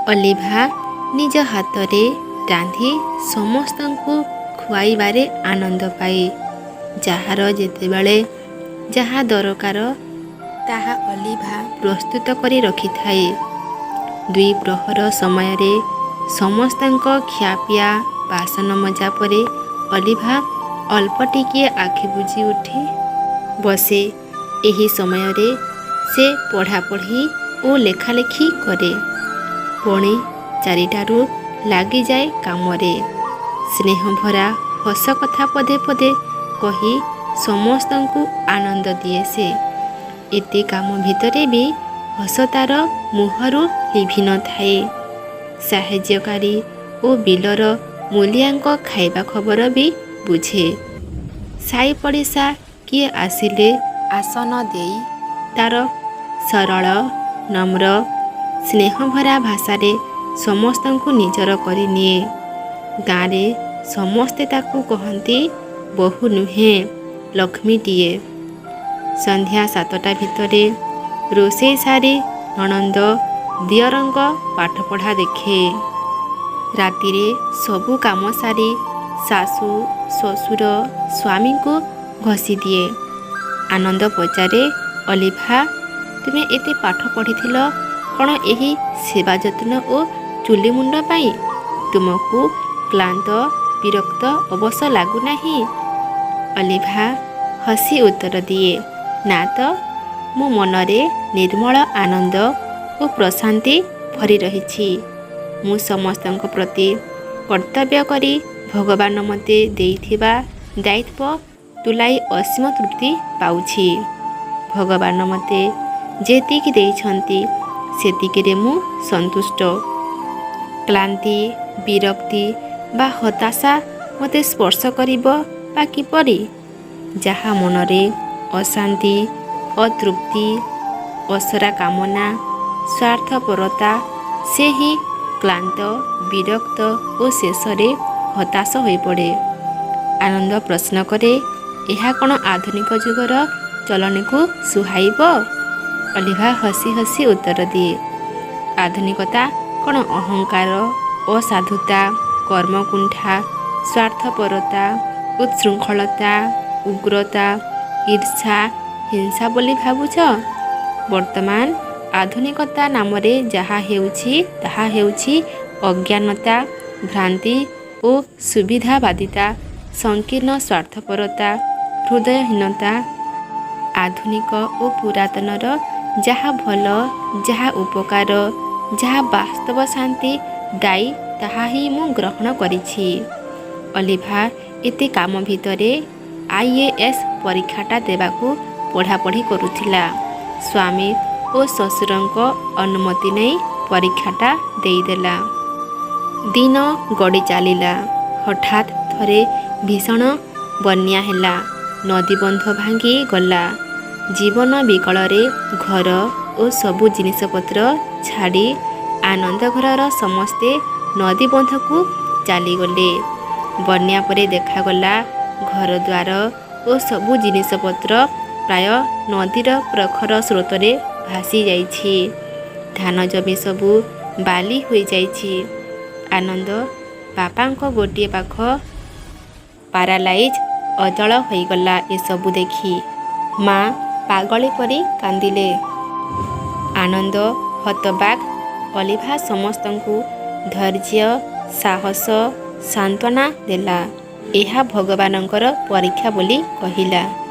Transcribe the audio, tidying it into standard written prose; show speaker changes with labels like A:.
A: ଅଲିଭା ନିଜ ହାତରେ ରାନ୍ଧି ସମସ୍ତଙ୍କୁ ଖୁଆଇବାରେ ଆନନ୍ଦ ପାଏ। ଯାହାର ଯେତେବେଳେ ଯାହା ଦରକାର, ତାହା ଅଲିଭା ପ୍ରସ୍ତୁତ କରି ରଖିଥାଏ। ଦ୍ୱିପ୍ରହର ସମୟରେ ସମସ୍ତଙ୍କ ଖିଆପିଆ, ବାସନ ମଜା ପରେ ଅଲିଭା ଅଳ୍ପ ଟିକିଏ ଆଖି ବୁଜି ଉଠି ବସେ। ଏହି ସମୟରେ ସେ ପଢ଼ାପଢ଼ି ଓ ଲେଖାଲେଖି କରେ। 3:45ଟାରୁ ଲାଗିଯାଏ କାମରେ। ସ୍ନେହଭରା ହସ କଥା ପଦେ ପଦେ କହି ସମସ୍ତଙ୍କୁ ଆନନ୍ଦ ଦିଏ ସେ। ଏତେ କାମ ଭିତରେ ବି ହସ ତାର ମୁହଁରୁ ଲିଭି ନଥାଏ। ସାହାଯ୍ୟକାରୀ ଓ ବିଲର ମୂଲିଆଙ୍କ ଖାଇବା ଖବର ବି ବୁଝେ। ସାଇ ପଡ଼ିଶା କିଏ ଆସିଲେ ଆସନ ଦେଇ ତାର ସରଳ, ନମ୍ର, ସ୍ନେହଭରା ଭାଷାରେ ସମସ୍ତଙ୍କୁ ନିଜର କରିନିଏ। ଗାଁରେ ସମସ୍ତେ ତାକୁ କହନ୍ତି, ବୋହୂ ନୁହେଁ, ଲକ୍ଷ୍ମୀଟିଏ। ସନ୍ଧ୍ୟା 7ଟା ଭିତରେ ରୋଷେଇ ସାରି ନଣନ୍ଦ ଦିଅରଙ୍କ ପାଠପଢ଼ା ଦେଖେ। ରାତିରେ ସବୁ କାମ ସାରି ଶାଶୁ, ଶ୍ୱଶୁର, ସ୍ୱାମୀଙ୍କୁ ଘଷିଦିଏ। ଆନନ୍ଦ ପଚାରେ, "ଅଲିଭା, ତୁମେ ଏତେ ପାଠ ପଢ଼ିଥିଲ କ'ଣ ଏହି ସେବା ଯତ୍ନ ଓ ଚୁଲିମୁଣ୍ଡ ପାଇଁ? ତୁମକୁ କ୍ଳାନ୍ତ, ବିରକ୍ତ, ଅବଶ ଲାଗୁନାହିଁ?" ଅଲିଭା ହସି ଉତ୍ତର ଦିଏ, "ନା ତ, ମୋ ମନରେ ନିର୍ମଳ ଆନନ୍ଦ ଓ ପ୍ରଶାନ୍ତି ଭରି ରହିଛି। ମୁଁ ସମସ୍ତଙ୍କ ପ୍ରତି କର୍ତ୍ତବ୍ୟ କରି ଭଗବାନ ମୋତେ ଦେଇଥିବା ଦାୟିତ୍ୱ ତୁଲାଇ ଅସୀମ ତୃପ୍ତି ପାଉଛି। ଭଗବାନ ମୋତେ ଯେତିକି ଦେଇଛନ୍ତି, ସେତିକିରେ ମୁଁ ସନ୍ତୁଷ୍ଟ। କ୍ଳାନ୍ତି, ବିରକ୍ତି ବା ହତାଶା ମୋତେ ସ୍ପର୍ଶ କରିବ ବା କିପରି? ଯାହା ମନରେ ଅଶାନ୍ତି, ଅତୃପ୍ତି, ଅସରା କାମନା, ସ୍ୱାର୍ଥପରତା, ସେ ହିଁ କ୍ଳାନ୍ତ, ବିରକ୍ତ ଓ ଶେଷରେ ହତାଶ ହୋଇପଡ଼େ।" ଆନନ୍ଦ ପ୍ରଶ୍ନ କରେ, "ଏହା କ'ଣ ଆଧୁନିକ ଯୁଗର ଚଳଣିକୁ ସୁହାଇବ?" ଅଲିଭା ହସି ହସି ଉତ୍ତର ଦିଏ, "ଆଧୁନିକତା କ'ଣ ଅହଙ୍କାର, ଅସାଧୁତା, କର୍ମକୁଣ୍ଠା, ସ୍ୱାର୍ଥପରତା, ଉତ୍ଶୃଙ୍ଖଳତା, ଉଗ୍ରତା, ଈର୍ଷା, ହିଂସା ବୋଲି ଭାବୁଛ? ବର୍ତ୍ତମାନ ଆଧୁନିକତା ନାମରେ ଯାହା ହେଉଛି, ତାହା ହେଉଛି ଅଜ୍ଞାନତା, ଭ୍ରାନ୍ତି ଓ ସୁବିଧାବାଦିତା, ସଂକୀର୍ଣ୍ଣ ସ୍ୱାର୍ଥପରତା, ହୃଦୟହୀନତା। ଆଧୁନିକ ଓ ପୁରାତନର ଯାହା ଭଲ, ଯାହା ଉପକାର, ଯାହା ବାସ୍ତବ ଶାନ୍ତି ଦାୟୀ, ତାହା ହିଁ ମୁଁ ଗ୍ରହଣ କରିଛି।" ଅଲିଭା ଏତେ କାମ ଭିତରେ ଆଇ.ଏ.ଏସ୍. ପରୀକ୍ଷାଟା ଦେବାକୁ ପଢ଼ାପଢ଼ି କରୁଥିଲା। ସ୍ୱାମୀ ଓ ଶ୍ୱଶୁରଙ୍କ ଅନୁମତି ନେଇ ପରୀକ୍ଷାଟା ଦେଇଦେଲା। ଦିନ ଗଡ଼ି ଚାଲିଲା। ହଠାତ୍ ଥରେ ଭୀଷଣ ବନ୍ୟା ହେଲା। ନଦୀବନ୍ଧ ଭାଙ୍ଗି ଗଲା। ଜୀବନ ବିକଳରେ ଘର ଓ ସବୁ ଜିନିଷପତ୍ର ଛାଡ଼ି ଆନନ୍ଦ ଘରର ସମସ୍ତେ ନଦୀବନ୍ଧକୁ ଚାଲିଗଲେ। ବନ୍ୟା ପରେ ଦେଖାଗଲା, ଘରଦ୍ୱାର ଓ ସବୁ ଜିନିଷପତ୍ର ପ୍ରାୟ ନଦୀର ପ୍ରଖର ସ୍ରୋତରେ ଭାସିଯାଇଛି। ଧାନ ଜମି ସବୁ ବାଲି ହୋଇଯାଇଛି। ଆନନ୍ଦ ବାପାଙ୍କ ଗୋଟିଏ ପାଖ ପାରାଲାଇଜ୍, ଅଚଳ ହୋଇଗଲା ଏସବୁ ଦେଖି। ମା ପାଗଳୀ ପରି କାନ୍ଦିଲେ। ଆନନ୍ଦ ହତବାକ୍। ଅଲିଭା ସମସ୍ତଙ୍କୁ ଧୈର୍ଯ୍ୟ, ସାହସ, ସାନ୍ତ୍ୱନା ଦେଲା। ଏହା ଭଗବାନଙ୍କର ପରୀକ୍ଷା ବୋଲି କହିଲା।